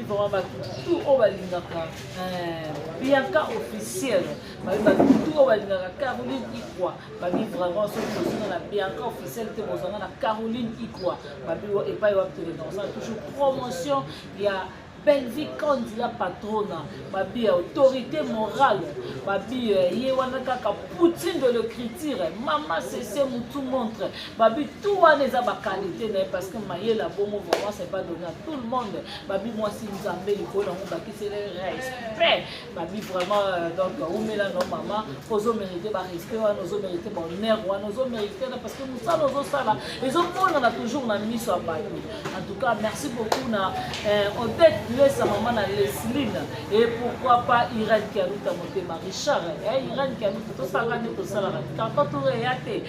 vraiment bato tout oyo balingaka eh, Bianca officiel, babi bato tout oyo balingaka Caroline Ikwa, babi vraiment soki bozonga na Bianca officiel te, bozonga na Caroline Ikwa, babi epai wapi tokenda kosala toujours promotion ya Bellevue Kandi la patrona, babi autorité morale, babi euh, ye wana kaka Poutine de l'écriture, mama cc mutu montre, babi tout wana eza ba qualité na ye parce que mayele ya bongo vraiment c'est pas donné à tout le monde, babi mwasi nzambe likolo yango bakisele respect, babi vraiment euh, donc umela no mama ozo mérite ba respect wana, ozo mérite ba honneur wana, ozo mérite parce que mosala ozosala ezomonana toujours na miso ya bato. En tout cas, merci beaucoup na euh, Odette Lesa, maman na Lesline et pourquoi pas Irène Kialuta Motema Richard. Eh, Irène Kialuta, tout ça tout ça quand tout réate.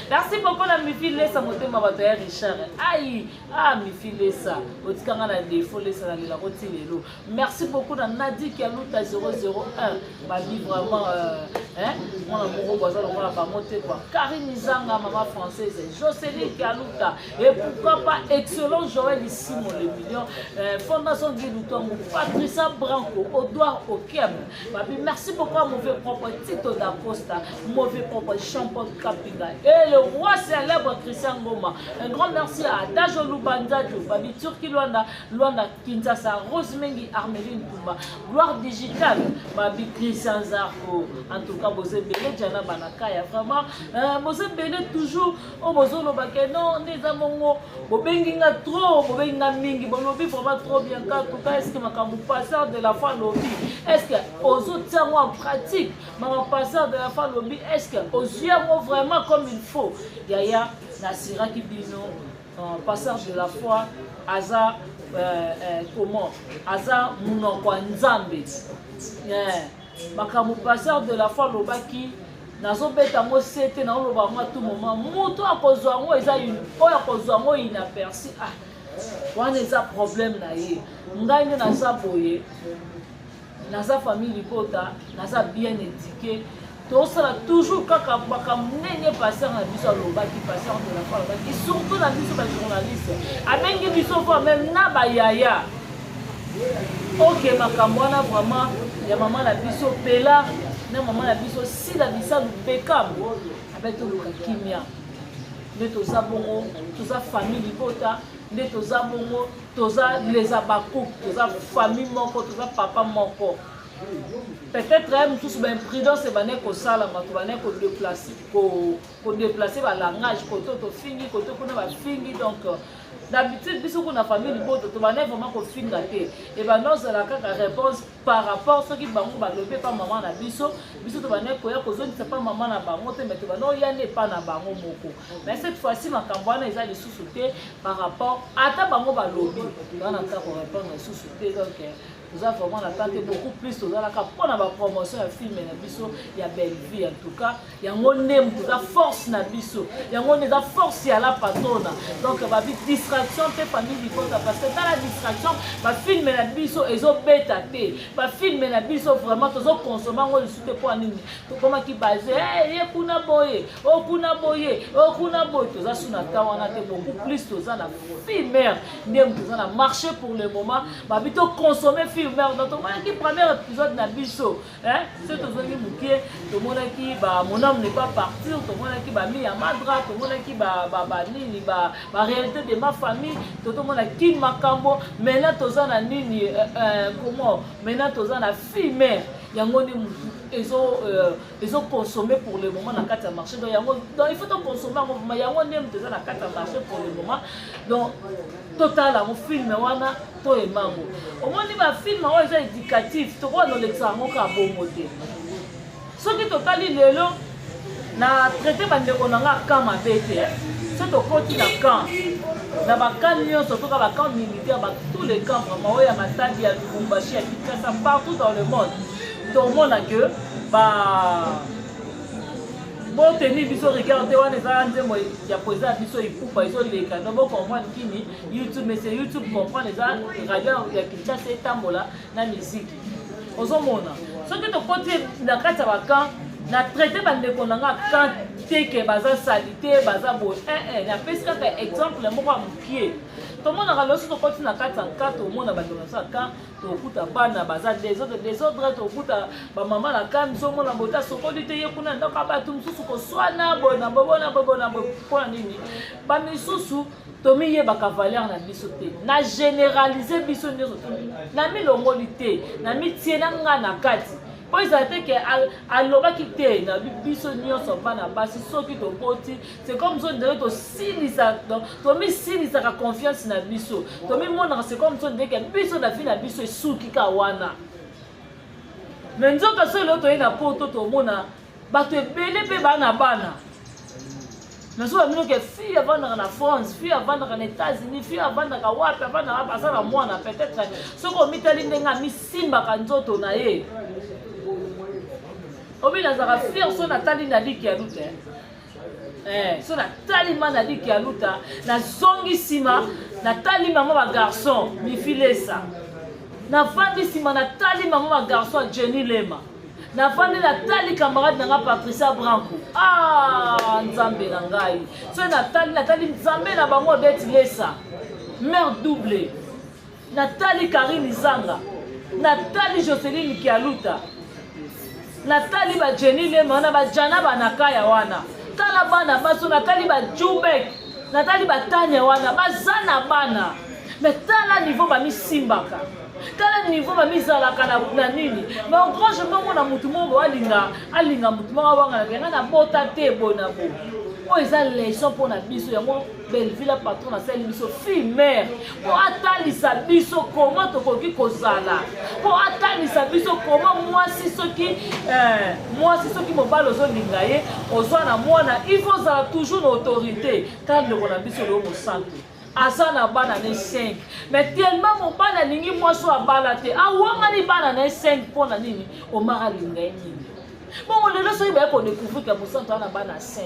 Merci beaucoup na Mifi Lesa Motema bato ya Richard. Aïe, ah Mifi Lesa, otikanga na défaut Lesa na lela koti lelo. Merci beaucoup na Nadi Kialuta 001. Babi vraiment euh, hein, mwana moko baza lokola bango te quoi. Karine Zanga maman française, Jocelyn Kialuta et pourquoi pas excellent Joël Isimo le million, euh, Fondation Guy Lutongo, Patricia Branco, Odouard Okem. Babi merci beaucoup à mauvais propre Tito da Costa, mauvais propre Jean-Paul Kapinga et le roi célèbre Christian Ngoma. Un grand merci à Dajo Lubanzadio, Babi Turki Luanda, Luanda Kinshasa, Rose Mengi, Armeline Tumba, Gloire Digitale, Babi Christian Zarko. En tout cas, boze ebele Jana Banakaya, vraiment, euh, boze ebele toujours, oh bozoloba ke non, nde eza bongo, bobengi nga trop, bobengi nga mingi, bolobi vraiment trop bien. En tout cas, est-ce que makambo passeur de la foi lobi, est-ce que ozotia yango en pratique? Makambo passeur de la foi lobi, est-ce que ozwi yango vraiment comme il faut? Yaya, nasiraki bino passeur de la foi aza euh, euh, comment aza munoko ya nzambe eh, makambo passeur de la foi alobaki nazobeta yango se te, naoloba yango à tout moment, moto akozwa yango eza oyo akozwa yango inaperçu, ah wana eza problème na ye. Ngai nde naza boye, naza famille libota, naza bien éduqué, tosala toujours kaka makambo ndenge pasteur na biso alobaki, pasteur de la foi alobaki, surtout na biso bajournaliste abengi biso fois même na bayaya. Ok, makambo wana vraiment ya mama na biso Pela na mama na biso Sila Bisalu Bekam abe, toluka kimia nde toza bongo, toza famille libota nde toza bongo, toza les Abakouk, toza famille moko, toza papa moko. Peut-être ye mosusu baimprudence ebandaki kosalama, tobandaki kodéplacer balangage, koto tofingi, koto kuna bafingi. Donc d'habitude biso kuna famille liboto tobandaki vraiment kofinga te, ebanda ozala kaka réponse par rapport soki bango balobi epa mama na biso, biso tobandaki koya kozongisa mpa mama na bango te, mais tobanda oya nde epa na bango moko. Mais cette fois-ci makambo wana eza lisusu te, par rapport ata bango balobi toza na nta korépondre lisusu te. Donc toza vraiment na temps te, beaucoup plus tozalaka mpona bapromotion ya film na biso ya Bellevue. En tout cas yango nde moto eza force na biso, yango nde eza force ya la patrona. Donc babi distraction te, famille libota, parce que tala distraction, bafilm na biso ezobeta te, bafilm na biso vraiment tozoconsommer yango lisusu te. Mpo nini tokomaki base ye kuna boye, o kuna boye, o kuna boye? Toza su na temps wana te, beaucoup plus toza na film nde moto toza na marché pour le moment. Babi toconsommer film. Donc tomonaki premier épisode na biso so tozongi mokie, tomonaki ba Mon homme n'est pas partir, tomonaki bami ya Madra, tomonaki banini, baréalité de ma famille, to tomona kin makambo. Maintenant toza na nini, comment, maintenant toza na film, yango nde motu ezoconsommer pour le moment na kati ya marché. Donc yango, donc il faut toconsommer yango vraiment, yango nde moto eza na kati ya marché pour le moment. Donc totala yango film wana, toyema yango. Omoni bafilm oyo eza éducatif, tokoka nolekisa yango kaka bongo te. Soki totali lelo na traité bandeko na nga camp mabe te, so tokoti na camp, na bacamp nyonso, toka bacamp militaire, tous les camps vraiment oyo ya Matadi, ya Lubumbashi, ya Kinshasa, partout dans le monde, tomona ke ba boteni biso rigueur te. Wana eza nzembo ya président ya biso Ipupa ezoleka, donc bocomprendre kini YouTube, mais c'est YouTube comprendre, eza radio ya Kinshasa etambola na miziki. Ozomona soki tokoti na kati ya bacamp na traité bandeko na nga camp. te ke baza salite, baza boye. Eh, eh, napesi kaka exemple moko ya mokie. Tomonaka loso tokoti na kati ya nka, tomona bato na biso ya ka, tokuta bana baza desordre desordre, tokuta bamama na ka miso omona boye asokoli te, ye kuna ndako ya bato mosusu koswana boye na boye na boye na boye. Mpo na nini? Bamisusu tomiyebaka valeur na biso te. Na generalise biso nyonso, namilongoli te, namitie na nga na kati mpo ezala te ke alobaki te. Na biso nyonso bana basi, soki toboti, c'est comme so ndenge tosilisa, tomisilisaka confiance na biso, tomimonaka, c'est comme so ndenge biso na vie na biso esuki ka wana. Mais nzoka so eloko toye na Poto, tomona bato ebele mpe bana bana nazo bamino ke fille avandaka na France, fille avandaka na États-Unis, fille avandaka wapi, avandaka wapi, aza na mwana. Peut-être soki omitali ndenge amisimbaka nzoto na ye, obi nazalaka fier. So natali na liki ya luta, eh, so natali ma na liki ya luta, nazongi nsima, natali mama bagarçon mifilesa, navandi nsima, natali mama bagarçon Jenny Lema, navandi, natali camarade na nga Patricia Branco. Ah, Nzambe na ngai! So natali, natali Nzambe na bango Odete Lesa, mare double, natali Karine Zanga, natali Joseline Kialuta, natali bajeni Lema wana, bajana banakaya wana. Tala bana baso, natali bajubek, natali batanya wana, baza na bana. Mais tala niveau bamisimbaka, tala niveau bamizalaka na nini. Mais au grand jamais omona motu moko alinga, alinga motu moko awangana ngai nabota te, boye na boye. Oyo eza leçon mpo na biso. Yango Belleville patron asali biso fille mare mpo atalisa biso koma tokoki kozala, mpo atalisa biso koma mwasi, soki mwasi, soki mobali ozolinga ye, ozwa na mwana, il faut ozala toujours na autorité. Tala ndeko na biso leo mosantu, aza na bana ne 5, mais tellement mobali alingi mwasi oyo abala te, awangani bana na ye 5. Mpo na nini? Omar alinga ye nini? Bongo lelo soki baye kodécouvrir ke mosantu aza na bana 5,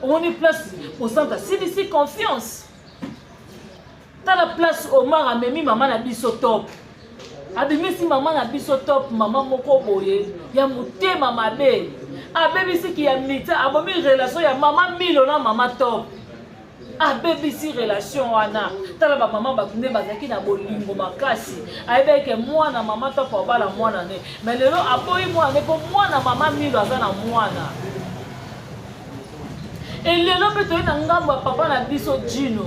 omoni place mosantu asilisi confiance. Tala place Omar amemi mama na biso Top, abimisi mama na biso Top, mama moko boye ya motema mabe, abebisiki ya mita, abomi relation ya mama Milo na mama Top, abebisi relation wana. Tala bamama, bato nde bazalaki na bolingo makasi, ayebaki ke mwana mama Top abala mwana ne, mais lelo aboyi mwana ne mpo mwana mama Milo aza na mwana. Elelo mpe toye na ngambo ya papa na biso Jino.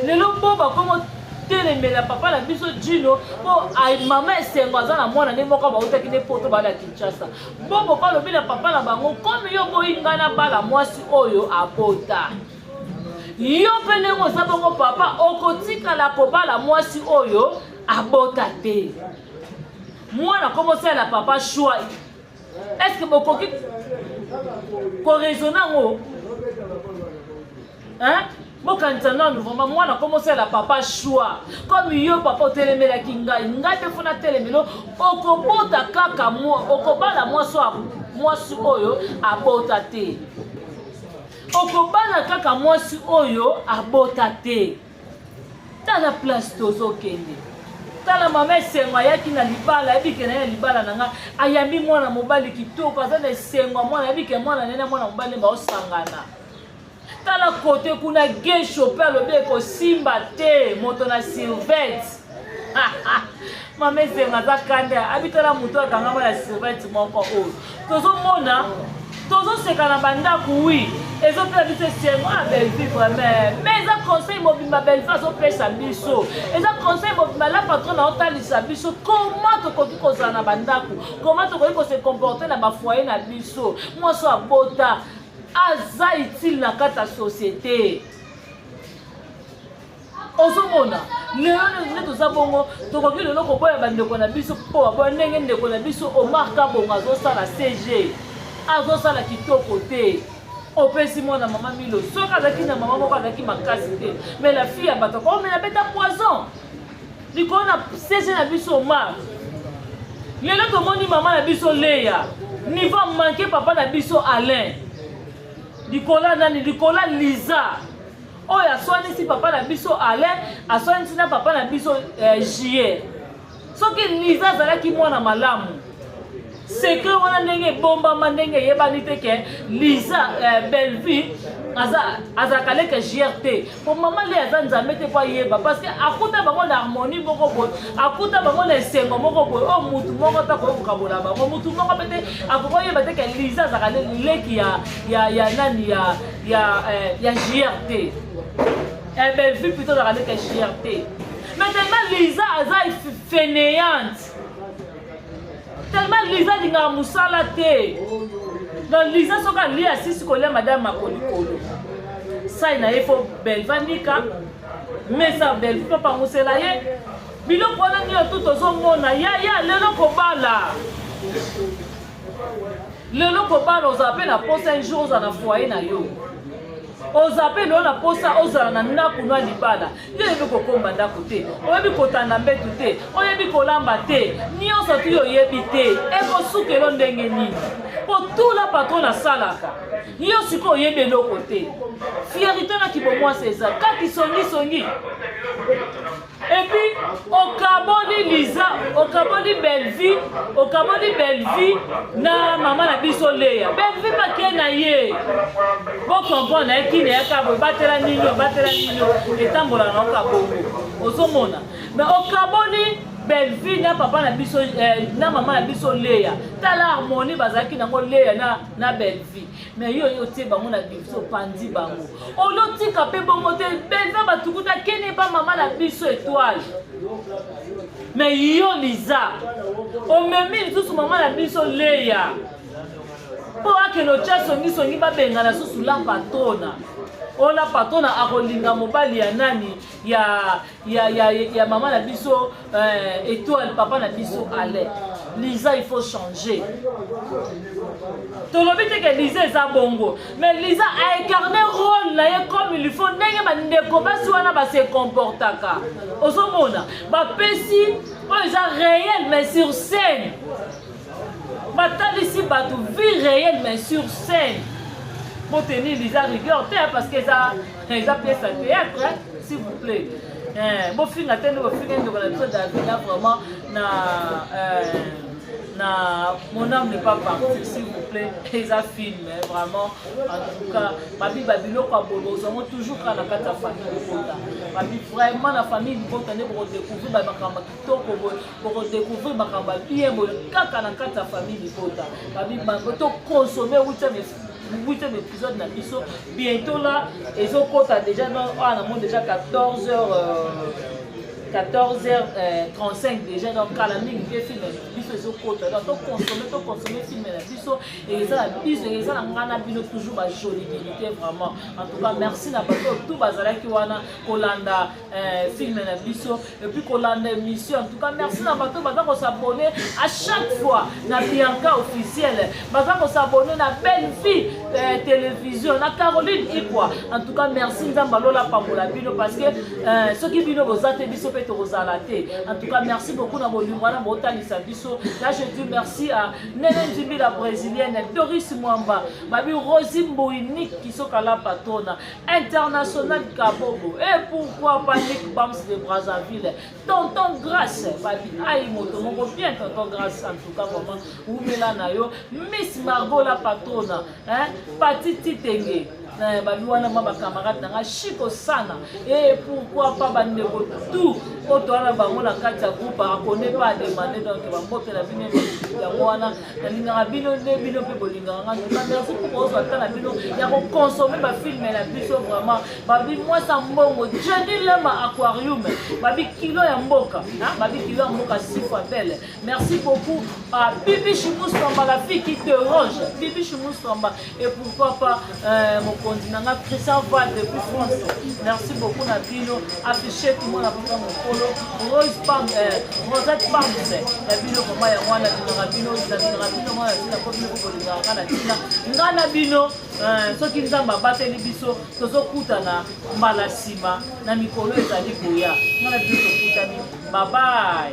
Lelo mpo bakomo telemela papa na biso Jino mpo mama Esengo aza na mwana nde moko, bautaki nde Poto, bala Kinshasa. Bobo balobi na papa na bango: komi yo boyi ngai nabala mwasi oyo abota, yo mpe ndenge oza bongo papa, okotikala kobala mwasi oyo abota te. Mwana komosalela papa choix. Est ce que bokoki koraisonner yango, hein? Bokanisa nanu vraiment. Mwana komosalela papa choix: comme yo papa otelemelaki ngai, ngai mpe fona telemelo. Okobota kaka, okobala mwasi oyo abota te, okobala kaka mwasi oyo abota te. Tala place tozokende. Tala mama Esengo, ayaki na libala, ayebi ke na ye na libala na nga, ayambi mwana mobali kitoko, aza na esengo ya mwana, ayebi ke mwana nene, mwana mobali baosangana. Tala kote kuna, Gesho mpe alobi ekosimba te, moto na survêt. Mama Esengo aza kanda, abi tala moto akangama na survêt moko. Oyo tozomona, tozoseka na bandako, wi, ezopesa biso esengo. A Bellevue vraiment, mais eza conseil mobimba Bellevue azopesa biso, eza conseil mobimba la patron aotalisa biso comment tokoki kozala na bandako, comment tokoki kose comporter na bafoyer na biso. Mwasi abota aza utile na kati ya société. Ozomona lelo nde toza bongo, tokoki lelo koboya bandeko na biso mpo baboya ndenge ndeko na biso Omar Kabongo azosala. Cg azosala kitoko te. Opesi mwana mama Milo, soki azalaki na mama moko azalaki makasi te, mais la fille ya bato akomela beta poison likolo na cg na biso Omar. Lelo tomoni mama na biso Leya, niveau manque papa na biso Alain likolo nani, likolo Liza oyo aswanisi papa na biso Alain, aswanisi na papa na biso Juillet. Soki Liza azalaki mwana malamu, Secret wana ndenge ebombama, ndenge eyebani te ke Liza, Bellevue azalaka leke JR te, po mama le aza nzambe te po ayeba, parce que akuta bango na harmonie moko boye, akuta bango na esengo moko boye oyo mutu moko te akoki kokabola bango, mutu moko mpe te akoki oyeba te ke Liza azalaka leki ya nani, ya JR te, Bellevue plutôt azalaka leki ya JR te. Mais tellement Liza aza fainéante, tellement Liza alingaka mosala te, donc Liza soki alia, asisi kolia, madame makolikolo sai na ye, fo Belva nika mesa, Belvi mpo pangusela ye biloko wana nyonso. Tu tozomona yaya lelo kobala, lelo kobala, ozala mpe na posa un jour ozala na foyer na yo, oza mpe lelo na posa ozala na ndako no ya libala. Yo oyebi kokomba ndako te, oyebi kotanda mbetu te, oyebi kolamba te, nyonso tu yo oyebi te. Ekosukelo ndenge nini? Po tula patron asalaka yo sikoyo, oyebi eloko te. Fierté na kibomwasi eza kaki songisongi. Et puis okaboli Liza, okaboli Bellevue, okaboli Bellevue na mama na biso Leya. Bellevue bake na ye, bocomprendre na ye kini yaka boye, batela nini, batela nini, etambola na oka bongo, ozomona. Mais okaboli Bellevue na papa na biso, na mama na biso Leya. Tala harmonie bazalaki nango, Leya na Bellevue. Mais yo otie bango na division, opandi bango, olotika mpe bongo te. Bellevue batukuta kene epa mama na biso Étoile, mais yo Liza omemi lisusu mama na biso Leya mpo akende otya songisongi, babengana susu la patrona. Oyo la patrona akolinga mobali ya nani, ya mama na biso Étoile, papa na biso Alain. Liza, il faut changer. Tolobi te ke Liza eza bongo, mais Liza aincarne rôle na ye comme il faut. Ndenge bandeko basi wana base comportaka, ozomona bapesi oyo eza réel, mais sur scène batalisi bato vie réelle, mais sur scène botenir Liza rigueur te, parce que eza pièce à théâtre, hein, s'il vous plaît. Bofinga te nde bofinga ndeko na biso Davina vraiment na Mon âme n'est pas partie, s'il vous plaît, eza film vraiment. En tout cas, babi babiloko ya boye bozwango toujours kaka na kati ya famille libota. Babi vraiment na famille libota nde bokodécouvrir bamakambo ya kitoko boye, bokodécouvrir makambo ya bien boye kaka na kati ya famille libota. Babi toconsommer huitième épisode na biso bientôt là, ezokota déjà. Awa namoni déjà 14 heures, 14h35 déjà, donc kala mingi mpe film biso ezokota. Donc toconsommer, toconsommer film na biso, eza na biso, eza na ngai na bino toujours bajolibilité vraiment. En tout cas, merci na bato oyo tout bazalaki wana kolanda film na biso et puis kolanda émission. En tout cas, merci na bato baza kos'abonner à chaque fois na Bianca officiel, baza kos'abonner na Belle Vie Télévision, na Caroline Ikwa. En tout cas, merci. Nzambe alola pambola bino, parce que soki bino boza te, biso mpe tokozala te. En tout cas, merci beaucoup na bolingo wana botalisa biso. Là, je dis merci à Nene Nzimbi, la brésilienne, Doris Mwamba, babi Rosi Mboinik Kisokala, patona international Kabobo, et pourquoi pas Nick Bams de Brazzaville, tonton Grâce, babi ai moto moko bien, tonton Grâce. En tout cas, vraiment, umela na yo. Miss Margot, la patrona, hein, Pati Titenge, babi wana ma bacamarade na nga Chiko Sana, et pourquoi pas bandeko tout oyo towana bango na kati ya groupe akone pa ademande. Donc bambote na bino yango wana, nalingaka bino nde bino mpe bolingaka nga. Ntuka merci mpo bozwa ata na bino ya koconsommer bafilm na biso vraiment. Babi mwasa mbongo Jenny Lema Aquarium, babi kilo ya mboka, babi kilo ya mboka six fois belle. Merci beaucoup à Bibi Chimoussamba, la fille qui dérange, Bibi Chimoussamba, et pourquoi pas mokonzi nanga Christian Val depuis France. Merci beaucoup na bino. Affiché tout le monde apaka mokolo Rose Pam, Rosette Pams ya bino vraiment yango wana. Nalingaka bino, nalingaka bino mwana ntina mpo bino bolingaka na ntina nga na bino. Soki Nzambe abateli biso, tozokutana mbala nsima na mikolo ezali koya. Nga na bino tokutani, babai.